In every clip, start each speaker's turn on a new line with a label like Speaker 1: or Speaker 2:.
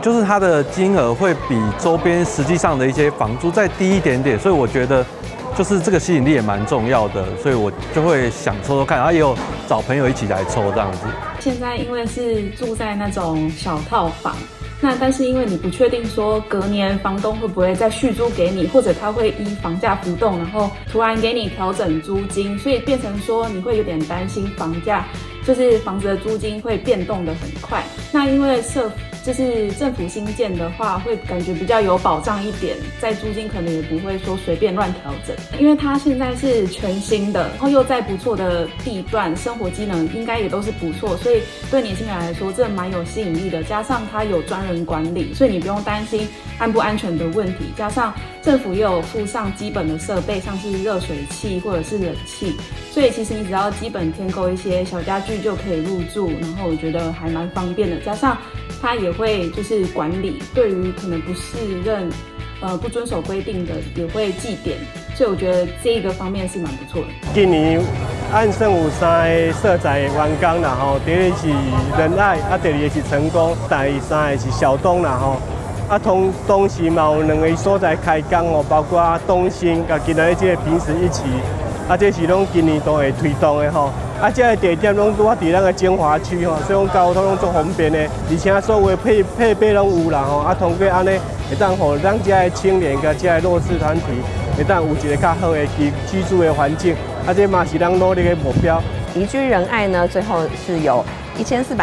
Speaker 1: 就是它的金額會比周邊實際上的一些房租再低一點點，所以我覺得就是這個吸引力也蠻重要的，所以我就會想抽抽看，然後也有找朋友一起來抽這樣子。
Speaker 2: 現在因為是住在那種小套房，那但是因為你不確定說隔年房東會不會再續租給你，或者他會依房價浮動，然後突然給你調整租金，所以變成說你會有點擔心房價，就是房子的租金會變動得很快。那因為就是政府新建的話，會感覺比較有保障一點，在租金可能也不會說隨便亂調整，因為它現在是全新的，然後又在不錯的地段，生活機能應該也都是不錯，所以對年輕人來說，這蠻有吸引力的。加上它有專人管理，所以你不用擔心安不安全的問題。加上政府也有附上基本的設備，像是熱水器或者是冷氣，所以其實你只要基本添購一些小家具就可以入住，然後我覺得還蠻方便的。加上它也會就是管理，對於可能不適任、不遵守規定的也會記點，所以我覺得這個方面是蠻不錯的。
Speaker 3: 今年按算有三个社宅完工啦吼，第一个是仁愛，啊，第二个是成功，第三个是小東啦吼。啊，同同時嘛有兩个所在開工哦，包括東興佮今仔日這个坪石一期，啊，這是攏今年都會推動的吼。啊，這个地點攏拄仔佇咱个精華區吼，所以講交通攏足方便的，而且所有的配備攏有啦吼。啊，通過按呢，會當予咱遮的青年佮遮的弱勢團體，會當有一个較好的居住的環境。啊，這嘛是咱努力的目標。
Speaker 4: 宜居仁愛呢，最後是有1448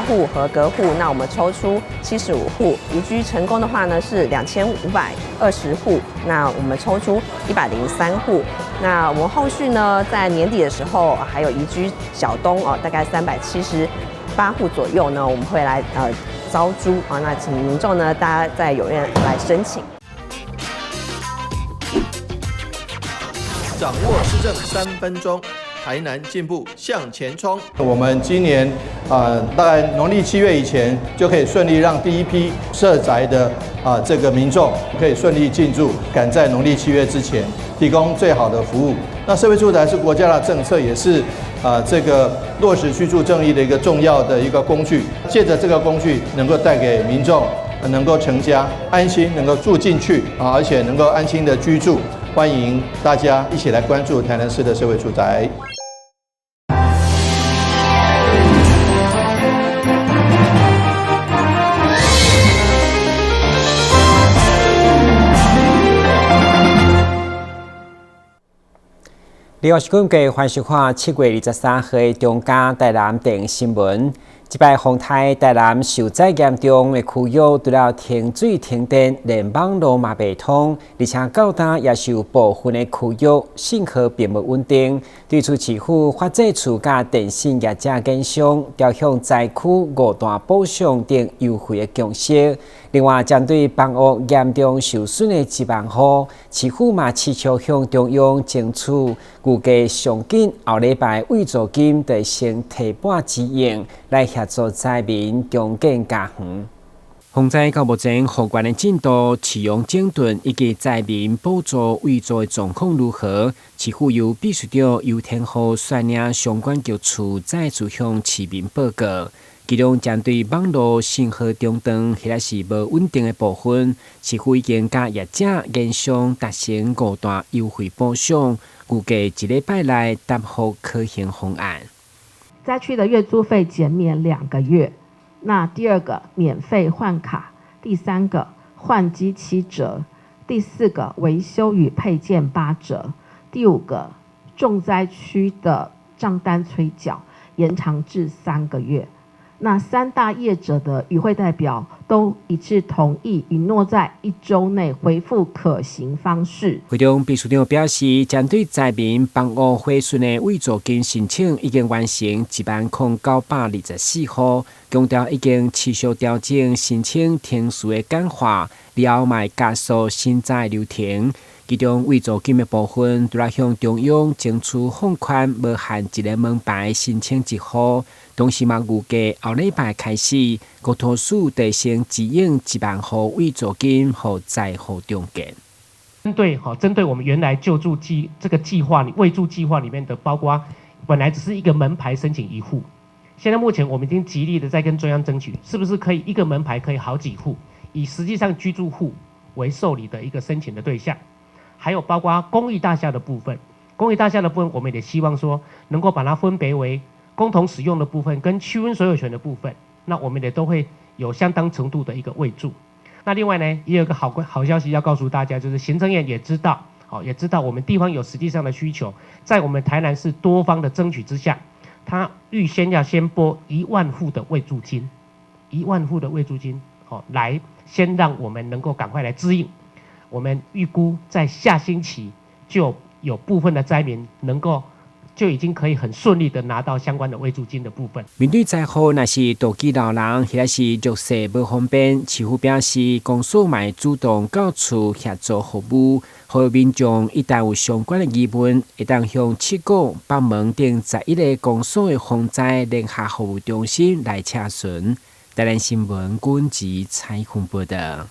Speaker 4: 戶合格戶，那我們抽出75戶。宜居成功的話呢，是2520戶，那我們抽出103戶。那我們後續呢，在年底的時候，還有宜居小東哦，大概378戶左右呢，我們會來招租啊，那請民眾呢，大家再踴躍來申請。
Speaker 5: 掌握市政3分鐘。台南進步向前衝。
Speaker 6: 我們今年大概農曆7月以前就可以順利讓第一批社宅的這個民眾可以順利進駐，趕在農曆7月之前提供最好的服務。那社會住宅是國家的政策，也是這個落實居住正義的一個重要的一個工具。借著這個工具，能夠帶給民眾能夠成家安心，能夠住進去啊，而且能夠安心的居住。歡迎大家一起來關注台南市的社會住宅。
Speaker 7: 你好，是根據歡迎收看7月23號的中嘉台南電新聞。這擺風颱台南受災嚴重的區域，除了停水停電，連網路嘛袂通，而且到今也是有部分的區域信號並無穩定。對此，市府發展處佮電信業者研商，調向災區五大補償等優惠的共識。另外，針對房屋嚴重受損的1萬戶，市府嘛持續向中央爭取，預計上緊後禮拜慰助金就先提撥支援，來協助災民重建家園。風災到目前復原的進度、市容整頓以及災民補助慰助的狀況如何？市府由秘書長游天豪率領相關局處再次向市民報告。其中，針對網路信號中斷或者是無穩定的部分，市府已經佮業者研商達成五大優惠補償，預計一禮拜內答覆可行方案。
Speaker 8: 災區的月租費減免2個月，那第二個免費換卡，第三個換機7折，第四個維修與配件8折，第五個重災區的賬單催繳延長至3個月。那三大業者的與會代表都一致同意，允諾在一周內回復可行方式。
Speaker 7: 會中秘書長表示，針對災民房屋毀損的慰助金申請已經完成10,924戶，強調已經持續調整申請程序的簡化，了後嘛加速審查流程。其中慰助金的部分，除了向中央爭取放寬無限一个門牌申請一戶，同時嘛預計後禮拜開始，國土署提升支應1萬戶慰助金，予災戶重建。
Speaker 9: 針對我們原來救助計這個計劃裡，慰助計劃裡面的，包括本來只是一個門牌申請一戶，現在目前我們已經極力的在跟中央爭取，是不是可以一個門牌可以好幾戶，以實際上居住戶為受理的一個申請的對象，還有包括公寓大廈的部分，公寓大廈的部分，我們也希望說能夠把它分別為共同使用的部分跟區分所有權的部分，那我們也都會有相當程度的一個位住。那另外呢，也有一個好好消息要告訴大家，就是行政院也知道，好也知道我們地方有實際上的需求，在我們台南市多方的爭取之下，他預先要先撥1萬戶的位住金，一萬戶的位住金，好，來先讓我們能夠趕快來支應。我們預估在下星期就有部分的災民能夠就已經可以很順利的拿到相關的位住金的部分。
Speaker 7: 面對災禍，若是獨居老人或者是弱勢無方便，市府表示公所嘛會主動到厝協助服務，予民眾一旦有相關的疑問，會當向七股、北門等11個公所的防災聯合服務中心來查詢。台南新聞軍籍採訪報道。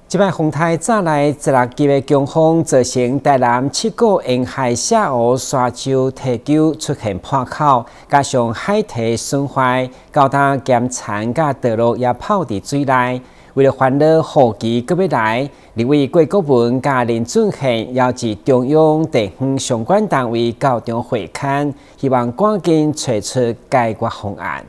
Speaker 7: 這擺風颱乍來16級的強風，造成台南七股沿海下湖沙洲堤丘出現破口，加上海堤損壞，交通兼殘佮道路也泡佇水內。為了煩惱雨季閣欲來，立委郭國文佮林俊憲邀集中央地方相關單位到場會勘，希望趕緊揣出解決方案。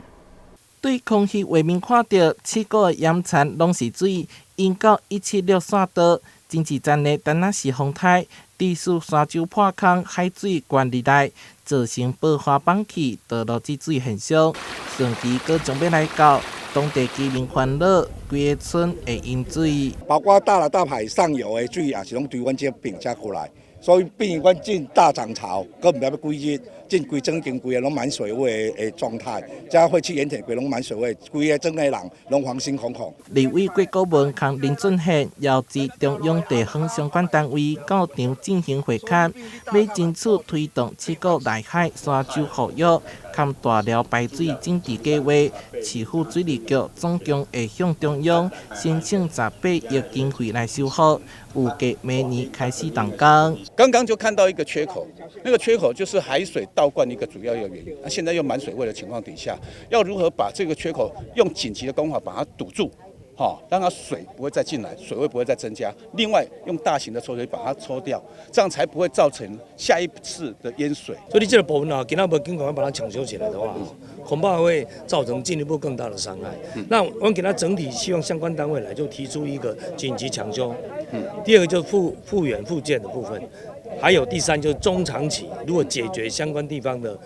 Speaker 10: 對空氣畫面看著，七股的岩田攏是水，淹到176線道，真濟站的單若是風颱，致使沙洲破空，海水灌入來，造成爆發崩起道路積水現象。汛期閣將欲來到，當地居民煩惱，規个村會淹水。
Speaker 11: 包括大大海上游的水也是攏對阮這邊才過來，所以變阮進大漲潮，閣毋知欲幾日，進規庄經規个攏滿水位的狀態，才會去鹽田規攏滿水位，規个庄的人攏惶心恐恐。
Speaker 10: 立委郭國文佮林俊憲邀集中央地方相關單位到場進行會勘，欲爭取推動七股內海沙洲復育，佮大寮排水整治計劃。市府水利局總共會向中央申請18億經費來修復，預計明年開始動工。
Speaker 12: 剛剛就看到一個缺口，那個缺口就是海水倒灌一個主要一個原因。那現在又滿水位的情況底下，要如何把這個缺口用緊急的工法把它堵住，哈，讓它水不會再進來，水位不會再增加。另外，用大型的抽水把它抽掉，這樣才不會造成下一次的淹水。
Speaker 13: 所以這個部分啊，今仔無緊趕快把它搶修起來的話，恐怕會造成進一步更大的傷害。那我們給他整體希望相關單位來就提出一個緊急搶修。第二個就是復原復建的部分，還有第三就是中長期，如果解決相關地方的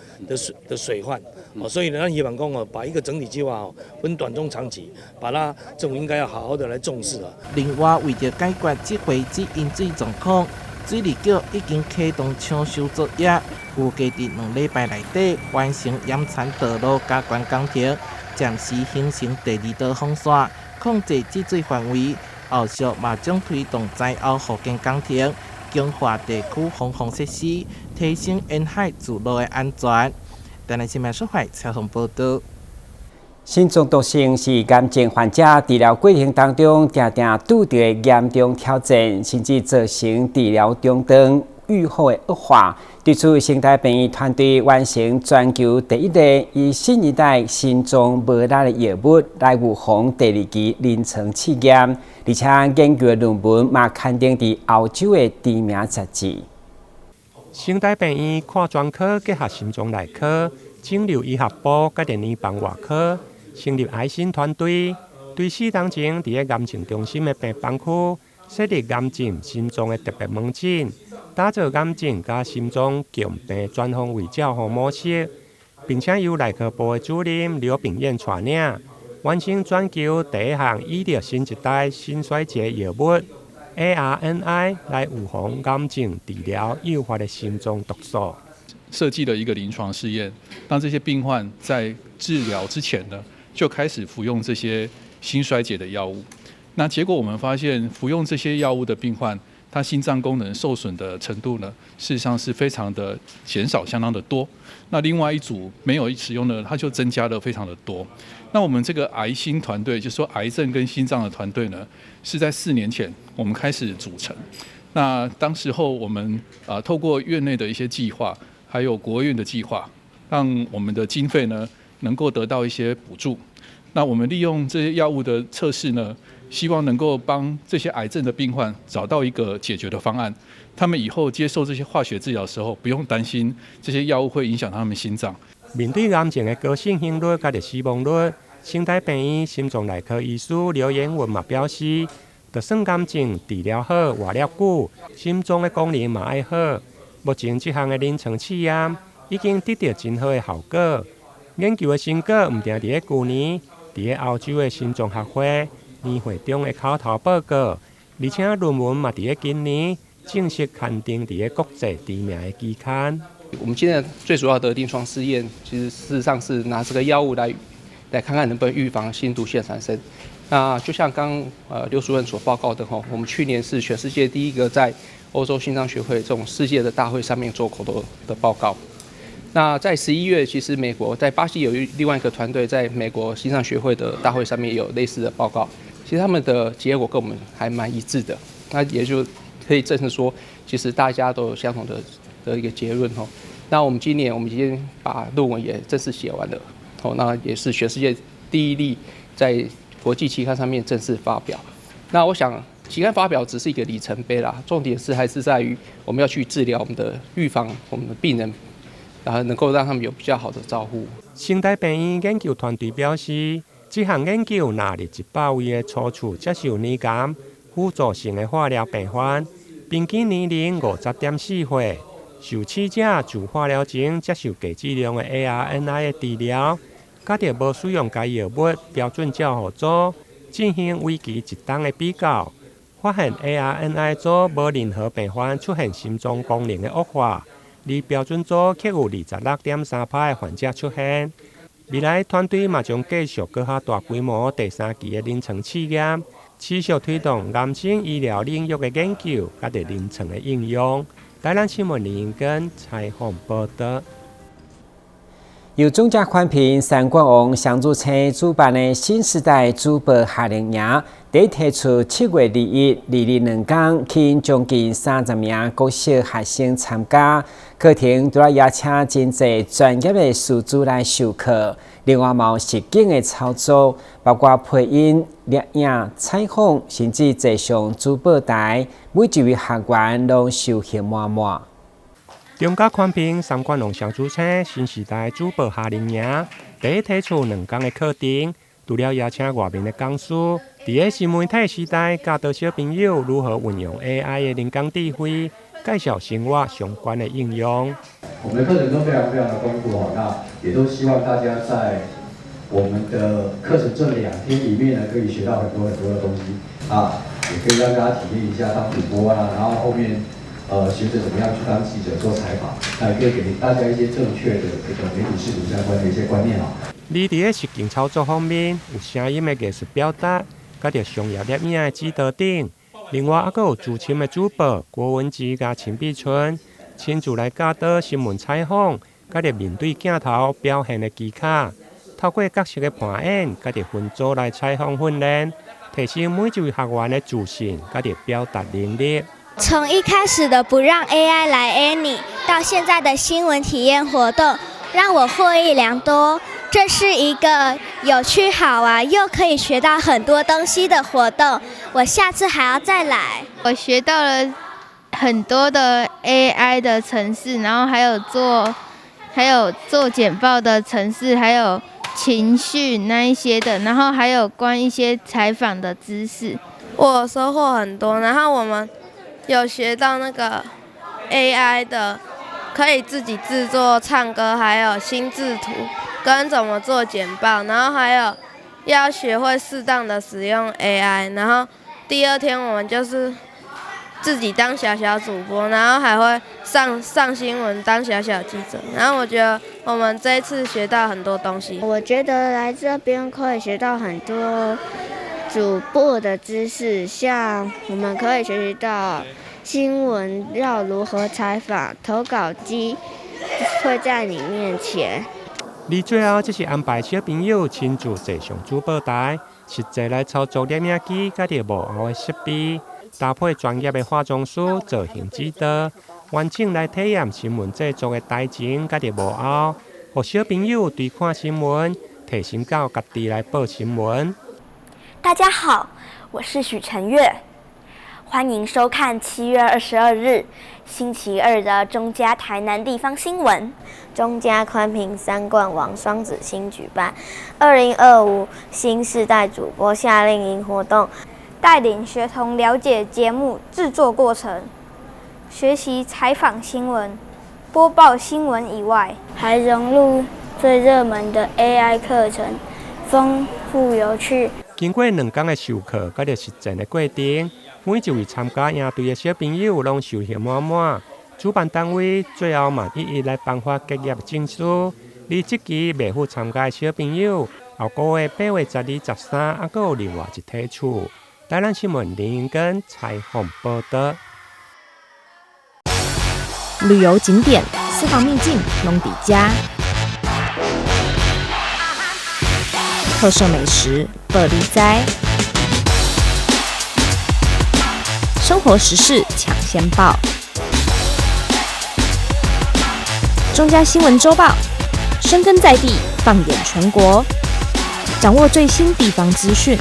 Speaker 13: 水患，哦，所以呢，咱希望講哦，把一個整體計劃哦，分短中長期，把它政府應該要好好的來重視啊。
Speaker 10: 另外，為著解決這回這淹水狀況，水利局已經啟動搶修作業，預計佇2禮拜內底完成岩田道路加懸工程，暫時形成第二道防線，控制積水範圍。後續嘛將推動災後復建工程，強化地區防洪設施，提升沿海築路的安全。台南新聞蘇懷採訪報導。
Speaker 7: 心臟毒性是癌症患者治療過程當中定定拄著的嚴重挑戰，甚至造成治療中斷、預後的惡化。對此，成大病院團隊完成全球第一個以新一代心臟無力的藥物來預防第二期臨床試驗，而且研究的論文嘛刊登佇歐洲的知名雜誌。
Speaker 14: 成大病院擴專科結合心臟內科、腫瘤醫學部佮電腦房外科，成立癌心團隊，對4冬前佇个癌症中心的病房區設立癌症心臟的特別門診，打造癌症佮心臟共病全方位照護模式，並且由內科部的主任劉炳燕帶領，完成全球第一項以著新一代心衰竭藥物 ARNI 來預防癌症治療誘發的心臟毒素。
Speaker 15: 設計了一個臨床試驗，當這些病患在治療之前呢，就開始服用這些心衰竭的藥物。那結果我們發現，服用這些藥物的病患，他心臟功能受損的程度呢，事實上是非常的減少，相當的多。那另外一組沒有使用的，它就增加了非常的多。那我們這個癌心團隊，就是說癌症跟心臟的團隊呢，是在4年前我們開始組成。那當時候我們啊，透過院內的一些計劃，還有國衛院的計劃，讓我們的經費呢能夠得到一些補助。那我們利用這些藥物的測試呢，希望能夠幫這些癌症的病患找到一個解決的方案。他們以後接受這些化學治療的時候，不用擔心這些藥物會影響他們心臟。
Speaker 14: 面對癌症的高盛行率佮著死亡率，成大病院心臟內科醫師劉延文嘛表示，就算癌症治療好、活了久，心臟的功能嘛愛好。目前這項的臨床試驗已經得到真好的效果。研究的成果毋定佇咧舊年，佇咧歐洲的心臟學會年會中的口頭報告，而且論文嘛佇咧今年正式刊登佇咧國際知名的期刊。
Speaker 16: 我們現在最主要的臨床試驗，其實事實上是拿這個藥物來看看能不能預防心毒性產生。那就像剛劉主任所報告的吼，我們去年是全世界第一個在歐洲心臟學會這種世界的大會上面做口頭的報告。那在11月，其實美國在巴西有另外一個團隊在美國心臟學會的大會上面也有類似的報告，其實他們的結果跟我們還蠻一致的。那也就可以證實說，其實大家都有相同的一個結論吼。那我們今年我們已經把論文也正式寫完了，哦，那也是全世界第一例在國際期刊上面正式發表。那我想，期刊發表只是一個里程碑啦，重點是還是在於我們要去治療我們的預防我們的病人，然後能夠讓他們有比較好的照護。
Speaker 14: 成大病院研究團隊表示，這項研究納入100位的初次接受乳癌輔助性的化療病患，平均年齡50.4歲，受試者自化療前接受低劑量的 ARNI 的治療，佮著無使用該藥物標準照護組進行為期一冬的比較，發現 ARNI 組無任何病患出現心臟功能的惡化，而標準組卻有26.3%的患者出現。未來團隊嘛將繼續閣較大規模第三期的臨床試驗，持續推動癌症醫療領域的研究，佮著臨床的應用。台南新聞林根採訪報道。
Speaker 7: 由中嘉寬頻三冠王雙主車主辦的新時代主播夏令營，佇提出7月21、22兩工，吸引將近30名國小學生參加。課程除了邀請真濟專業的師資來授課，另外嘛有實景的操作，包括配音、錄影、採訪，甚至坐上主播台，每一位學員攏收穫滿滿。
Speaker 14: 中嘉寬頻三冠王雙主車新時代主播夏令營，第一提出兩工的課程，除了邀請外面的講師，佇咧新媒體時代教導小朋友如何運用 AI 的人工智慧，介紹生活相關的應用。
Speaker 17: 我們的課程都非常非常的豐富哦，那也都希望大家在我們的課程這2天裡面呢，可以學到很多很多的東西啊，也可以讓大家體驗一下當主播啊，然後後面。學着怎麼樣去當記者做採訪，那也可以給大家一些正確的這個媒體識讀相關的一些觀念哦。
Speaker 14: 你佇咧實境操作方面，有聲音的藝術表達，佮著商業攝影的指導等。另外，猶閣有資深的主播郭文吉佮陳碧春親自來教導新聞採訪，佮著面對鏡頭表現的技巧，透過角色的扮演，佮著分組來採訪訓練，提升每一位學員的自信，佮著表達能力。
Speaker 18: 從一開始的不讓 AI 來 A 你，到現在的新聞體驗活動，讓我獲益良多。這是一個有趣好玩又可以學到很多東西的活動，我下次還要再來。
Speaker 19: 我學到了很多的 AI 的程式，然後還有做簡報的程式，還有情緒那一些的，然後還有關一些採訪的知識。
Speaker 20: 我收穫很多，然後我們有學到那個 AI 的，可以自己製作唱歌，還有心智圖，跟怎麼做簡報，然後還有要學會適當的使用 AI。然後第二天我們就是自己當小小主播，然後還會上新聞當小小記者。然後我覺得我們這一次學到很多東西。
Speaker 21: 我覺得來這邊可以學到很多主播的知識，像我們可以學習到新聞要如何採訪，投稿機會在你面前。
Speaker 14: 而最後，則是安排小朋友親自坐上主播台，實際來操作攝影機佮著幕後的設備，搭配專業的化妝師造型指導，完整來體驗新聞製作的台前佮著幕後，予小朋友對看新聞提升到家己來報新聞。
Speaker 1: 大家好，我是許晨月，歡迎收看7月22日星期二的中嘉台南地方新聞。
Speaker 21: 中嘉寬頻三冠王雙子星舉辦2025新世代主播夏令營活動，
Speaker 22: 帶領學童了解節目製作過程，學習採訪新聞、播報新聞以外，
Speaker 21: 還融入最熱門的 AI 課程，豐富有趣。
Speaker 14: 經過兩工的授課，佮著實踐的過程，每一位參加營隊的小朋友攏收穫滿滿。主辦單位最後嘛一一來頒發結業證書。而這期袂赴參加的小朋友，後個月8月12、13，猶閣有另外一梯次。台南新聞林英根採訪報道。
Speaker 23: 旅遊景點、私房秘境攏佇遮，特色美食報你知，生活時事搶先報，中嘉新聞週報，深耕在地，放眼全國，掌握最新地方資訊。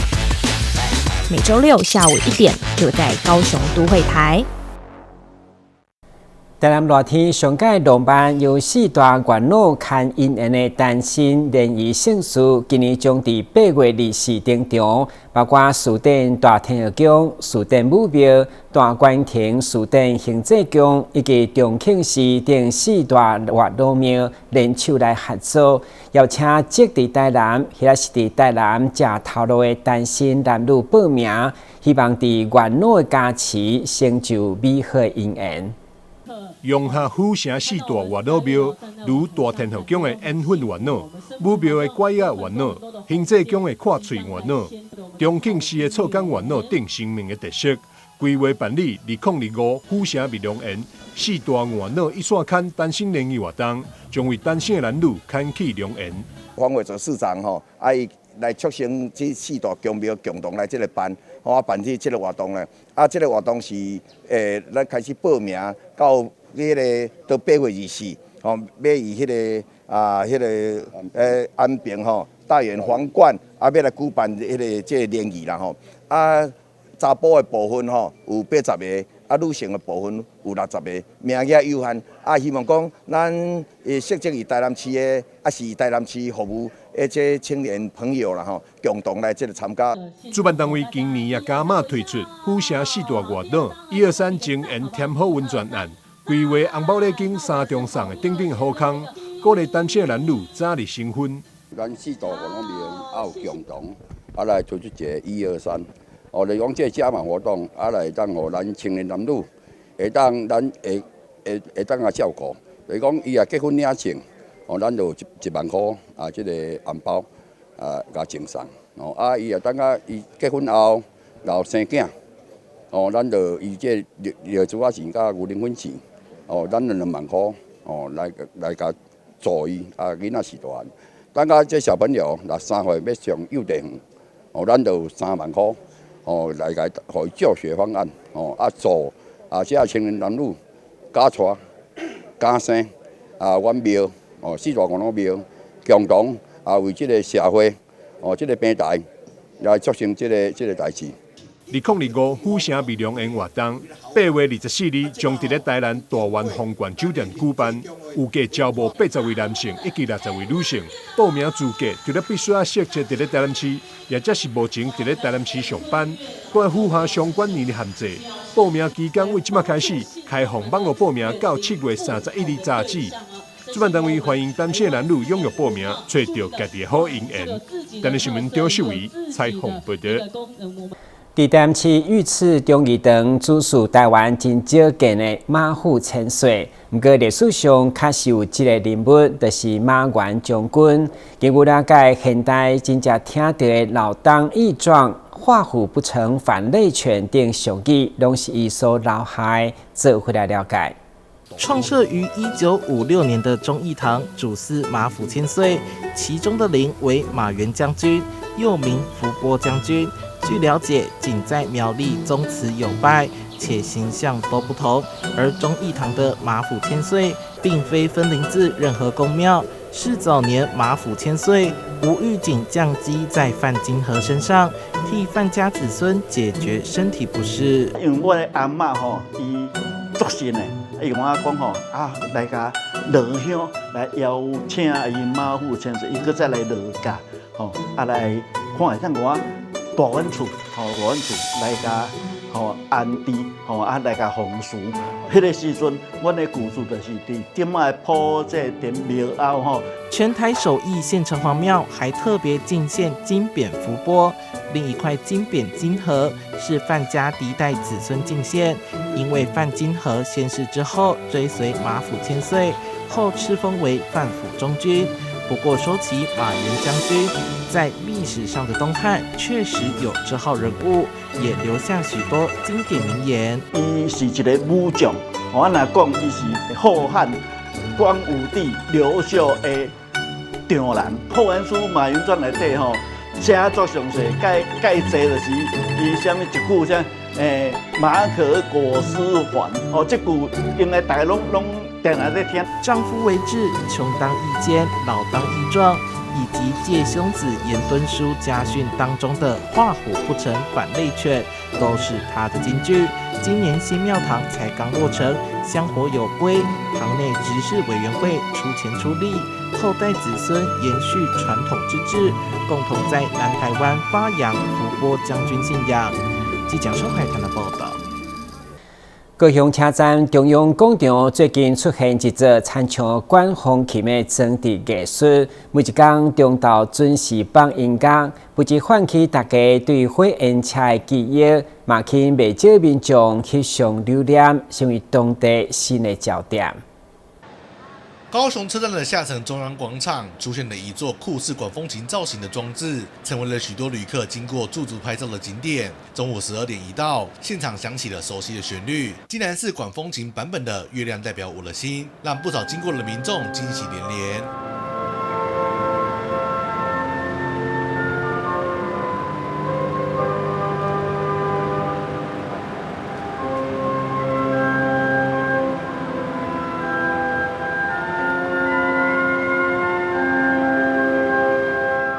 Speaker 23: 每週六下午1點，就在高雄都會台。
Speaker 7: 台南熱天上蓋浪漫由四大元老牽姻緣的單身聯誼盛事，今年將佇8月24登場，包括士典大天后宮、士典武廟、大觀亭、士典行濟宮以及重慶市等四大月老廟聯手來合作，邀請籍佇台南或者是佇台南食頭路的單身男女報名，希望佇月老的加持，成就美好姻緣。
Speaker 24: 融合府城四大月老廟，如大天后宮的緣分月老、武廟的拐仔月老、興濟宮的看喙月老、重慶市的錯工月老等鮮明的特色，規劃辦理2025府城蜜良緣四大月老一線牽單身聯誼活動，將為單身的男女牽起良緣。
Speaker 25: 黃偉哲市長吼，啊伊來促成這四大宮廟共同來這個辦，吼啊辦這個活動咧，啊這個活動是咱開始報名到。彼個到8月24，吼，欲以彼個啊，彼個安平吼，大園皇冠啊，欲來舉辦彼個這個聯誼啦吼。啊，查埔的部分吼有80個，啊，女性的部分有60個，名額有限。啊，希望講咱設籍佇台南市的，啊是台南市服務的這青年朋友啦吼，共同來這個參加。
Speaker 24: 主辦單位今年也加碼推出府城四大月老一二三情緣添好運專案。規劃紅包禮金三重送的等等好康，鼓勵單身男女早日成婚。
Speaker 26: 咱四大月老廟也有共同啊來推出一個一二三，哦，來講這個加碼活動啊來當予咱青年男女會當咱會會會當來照顧。就是講伊若結婚領證，哦，咱就一萬箍啊，這個紅包啊，共贈送。哦，啊，伊若等下伊結婚後，然後生囝，哦，咱就伊這尿尿珠仔錢佮牛奶粉錢。哦，咱就2萬箍，哦，來來共助伊，啊，囡仔序大漢。等下這小朋友若3歲欲上幼稚園，哦，咱就有3萬箍，哦，來共予伊教學方案，哦，啊助啊，這青年男女敢娶敢生，啊，阮廟，哦，四大月老廟共同啊，為這個社會，哦，這個平台來促成這個這個代誌。
Speaker 24: 2025府城蜜良緣活動，8月24日將佇咧台南大灣皇冠酒店舉辦，預計招募80位男性以及60位女性。報名資格除了必須愛設籍佇咧台南市，抑者是目前佇咧台南市上班，閣愛符合相關年齡限制。報名期間為這馬開始開放網路報名到7月31日截止。主辦單位歡迎單身男女踴躍報名，揣著家己的好姻緣。台南新聞張秀維採訪報道。
Speaker 7: 佇台南市魚池忠義堂主祀台灣真少見的馬虎千歲，毋過歷史上確實有這個人物，就是馬援將軍。根據了解，現代真正聽著的老當益壯、畫虎不成反類犬等俗語，攏是伊所留下的。做伙來了解。
Speaker 10: 創設於1956年的忠義堂，主祀馬府千歲，其中的靈為馬援將軍，又名伏波將軍。據了解，僅在苗栗宗祠有拜，且形象都不同。而忠義堂的馬府千歲，並非分靈自任何宮廟，是早年马府千岁吴玉景降乩在范金和身上，替范家子孙解决身体不适。
Speaker 2: 因为我的阿嬷吼，伊足信的，伊共我讲吼啊，来共落香来邀请伊马府千岁，伊阁再来落驾吼，啊来看会当予我蹛阮厝，吼蹛阮厝来共吼安置，吼啊来共奉祀。彼个时阵，阮的故事就是伫顶仔的普济殿庙后吼。
Speaker 10: 全台首义县城隍庙还特别进献金匾福钵，另一块金匾金盒是范家嫡代子孙进献，因为范金和仙逝之后追随马府千岁，后敕封为范府中军。不过说起马援将军，在历史上的东汉确实有这号人物，也留下许多经典名言。
Speaker 2: 伊是一个武将，我若讲伊是后汉光武帝刘秀的丈人。《后汉书·马援传》内底吼，写足详细，介介济就是伊啥物一句啥，马可裹尸还，哦，这句应该大家拢拢定定咧听。
Speaker 10: 丈夫为志，穷当益坚，老当益壮，以及戒兄子严敦书家训当中的“画虎不成反类犬”，都是他的金句。今年新庙堂才刚落成，香火有归，堂内执事委员会出钱出力，后代子孙延续传统之志，共同在南台湾发扬伏波将军信仰。记者收海谈的报道。
Speaker 7: 高雄车站中央广场最近出现一座亲像管风琴的装置艺术，每一工中昼准时放音乐，不只唤起大家对火焰车的记忆，嘛吸引袂少民众翕相留念，成为当地新的焦点。
Speaker 3: 高雄车站的下层中央广场出现了一座酷似管风琴造型的装置，成为了许多旅客经过驻足拍照的景点。中午12点一到，现场响起了熟悉的旋律，竟然是管风琴版本的《月亮代表我的心》，让不少经过的民众惊喜连连。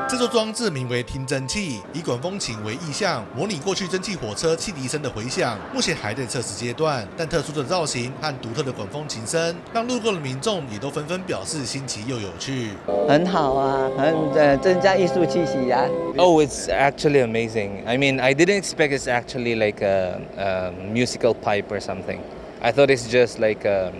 Speaker 3: 这座装置名为听蒸汽，以管风琴为意象，模拟过去蒸汽火车汽笛声的回响。目前还在测试阶段，但特殊的造型和独特的管风琴声，让路过的民众也都纷纷表示新奇又有趣。
Speaker 4: 很好啊，很增加艺术气息啊。
Speaker 5: Oh, it's actually amazing. I mean, I didn't expect it's actually like a musical pipe or something. I thought it's just like a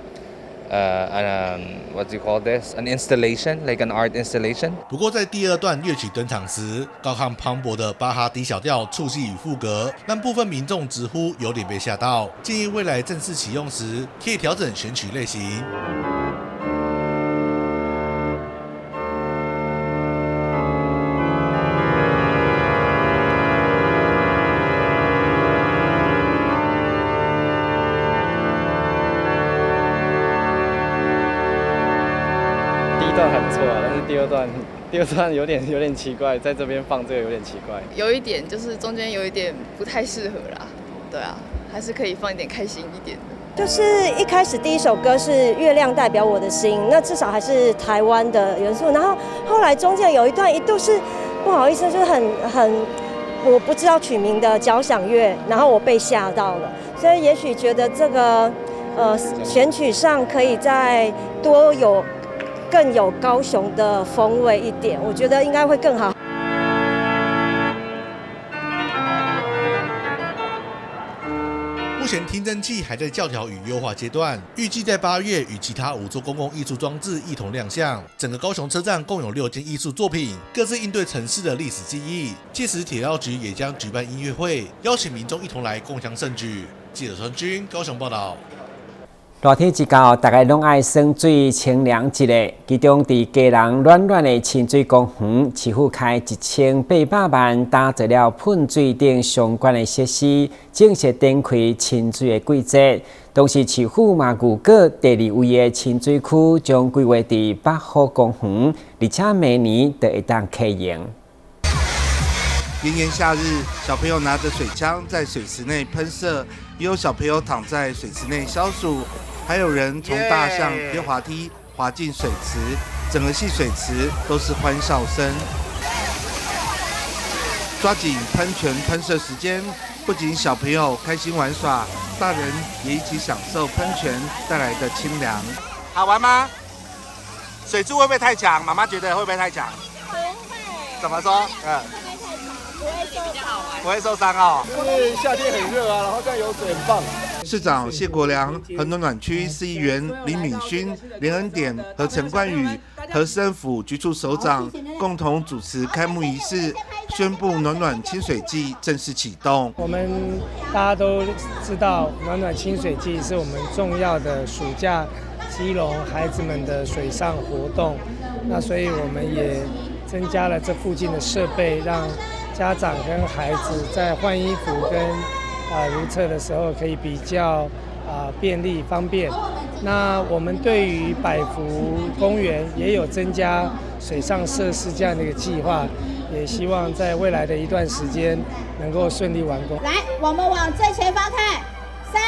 Speaker 5: what do you call this? An installation, like an art installation.
Speaker 3: 不过，在第二段乐曲登场时，高亢磅礴的巴哈 D 小调触戏与赋格，让部分民众直呼有点被吓到。建议未来正式启用时，可以调整选曲类型。
Speaker 6: 第一段还不错啊，但是第二段有点奇怪，在这边放这个有点奇怪。
Speaker 8: 有一点就是中间有一点不太适合啦，对啊，还是可以放一点开心一点的。
Speaker 27: 就是一开始第一首歌是《月亮代表我的心》，那至少还是台湾的元素。然后后来中间有一段一度是不好意思，就是很我不知道曲名的交响乐，然后我被吓到了，所以也许觉得这个选曲上可以再多有。更有高雄的风味一点，我觉得应该会更好。
Speaker 3: 目前听蒸汽还在教条与优化阶段，预计在8月与其他5座公共艺术装置一同亮相。整个高雄车站共有6件艺术作品，各自应对城市的历史记忆。届时铁道局也将举办音乐会，邀请民众一同来共襄盛举。记者陈军高雄报道。
Speaker 7: 热天一到，大家拢爱耍水清凉一下。其中，伫基隆暖暖的亲水公园，市府开1800万打造了喷水等相关的设施，正式展开亲水的季节。同时，市府嘛预告第二位的亲水区将规划伫北湖公园，而且明年就会当开营。
Speaker 28: 炎炎夏日，小朋友拿着水枪在水池内喷射，也有小朋友躺在水池内消暑，还有人从大象溜滑梯滑进水池，整个戏水池都是欢笑声。抓紧喷泉喷射时间，不仅小朋友开心玩耍，大人也一起享受喷泉带来的清凉。好玩吗？水柱会不会太强？妈妈觉得会不会太强？
Speaker 9: 不会。
Speaker 28: 怎么说？嗯。不会受伤哦。
Speaker 11: 因为夏天很热啊，然后这样游水很棒。
Speaker 28: 市长谢国梁和暖暖区市议员林敏勋、连恩典和陈冠宇和市政府局处首长共同主持开幕仪式，宣布暖暖清水季正式启动。
Speaker 12: 我们大家都知道，暖暖清水季是我们重要的暑假基隆孩子们的水上活动，那所以我们也增加了这附近的设备，让家长跟孩子在换衣服跟如厕的时候可以比较便利方便。那我们对于百福公园也有增加水上设施这样的一个计划，也希望在未来的一段时间能够顺利完工。
Speaker 9: 来，我们往正前方看，3、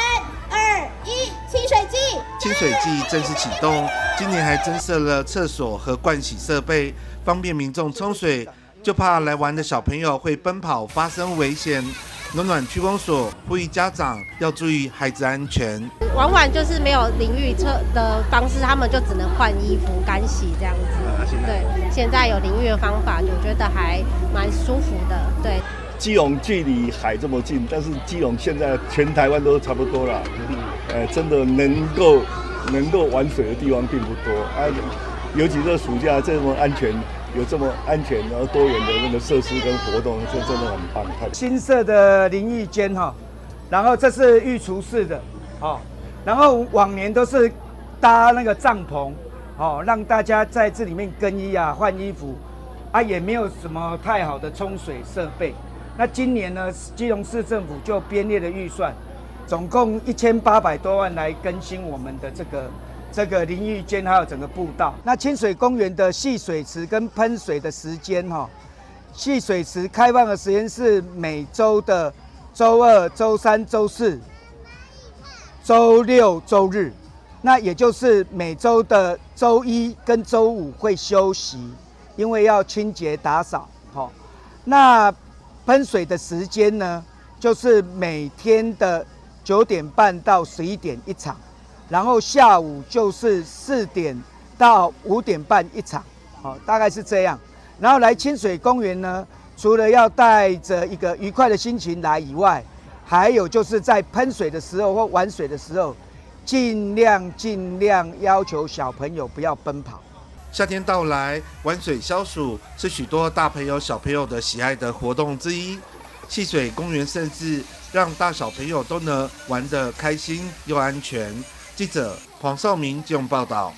Speaker 9: 2、1，清水季！
Speaker 28: 清水季正式启动，今年还增设了厕所和盥洗设备，方便民众冲水。就怕来玩的小朋友会奔跑发生危险。暖暖区公所呼吁家长要注意孩子安全。
Speaker 13: 往往就是没有淋浴厕的方式，他们就只能换衣服、干洗这样子。对，现在有淋浴的方法，我觉得还蛮舒服的。对，
Speaker 11: 基隆距离海这么近，但是基隆现在全台湾都差不多了。真的能够玩水的地方并不多啊，尤其这暑假这么安全。有这么安全然后多元的那个设施跟活动，这真的很棒。
Speaker 15: 新设的淋浴间哈，然后这是浴厨式的，然后往年都是搭那个帐篷，让大家在这里面更衣啊、换衣服，啊，也没有什么太好的冲水设备。那今年呢，基隆市政府就编列了预算，总共1800多万来更新我们的这个淋浴间还有整个步道。那清水公园的戏水池跟喷水的时间哈，戏水池开放的时间是每周的周二、周三、周四、周六、周日，那也就是每周的周一跟周五会休息，因为要清洁打扫。那喷水的时间呢，就是每天的9点半到11点一场。然后下午就是4点到5点半一场，大概是这样。然后来清水公园呢，除了要带着一个愉快的心情来以外，还有就是在喷水的时候或玩水的时候，尽量要求小朋友不要奔跑。
Speaker 28: 夏天到来，玩水消暑是许多大朋友小朋友的喜爱的活动之一。戏水公园甚至让大小朋友都能玩得开心又安全。记者黄少明这样报道。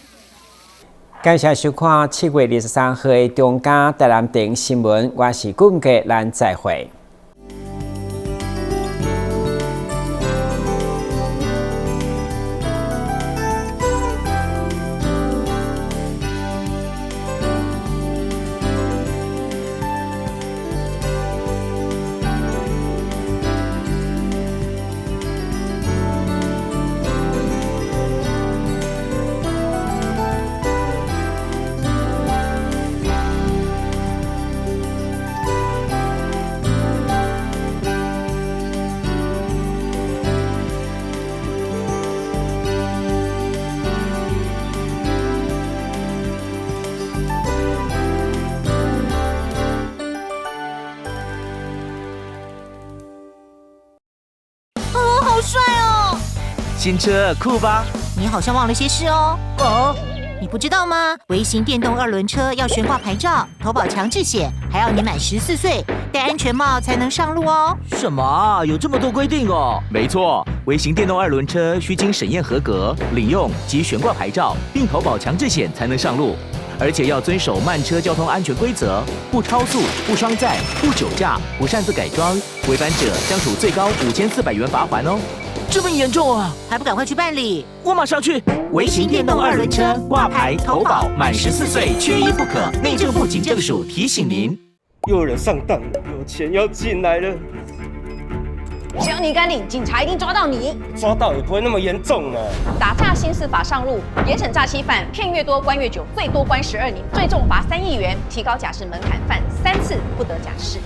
Speaker 7: 感谢收看7月23号的中嘉台南电新闻，我是顾文杰，咱再会。
Speaker 16: 新车酷吧？
Speaker 17: 你好像忘了些事哦。
Speaker 16: 哦，
Speaker 17: 你不知道吗？微型电动二轮车要悬挂牌照、投保强制险，还要你满14岁，戴安全帽才能上路哦。
Speaker 16: 什么？有这么多规定哦？没错，微型电动二轮车需经审验合格、领用及悬挂牌照，并投保强制险才能上路，而且要遵守慢车交通安全规则，不超速、不双载、不酒驾、不擅自改装，违反者将处最高5400元罚锾哦。这么严重啊！
Speaker 17: 还不赶快去办理？
Speaker 16: 我马上去。微型电动二轮车挂牌投保，满14岁缺一不可。内政部警政署提醒您。
Speaker 18: 又有人上当了，有钱要进来了。
Speaker 1: 只要你敢領，警察一定抓到你。
Speaker 14: 抓到也不會那麼嚴重啊。
Speaker 1: 打詐新司法上路，嚴審詐欺犯，騙越多關越久，最多關12年，最重罰3億元，提高假釋門檻，犯三次不得假釋。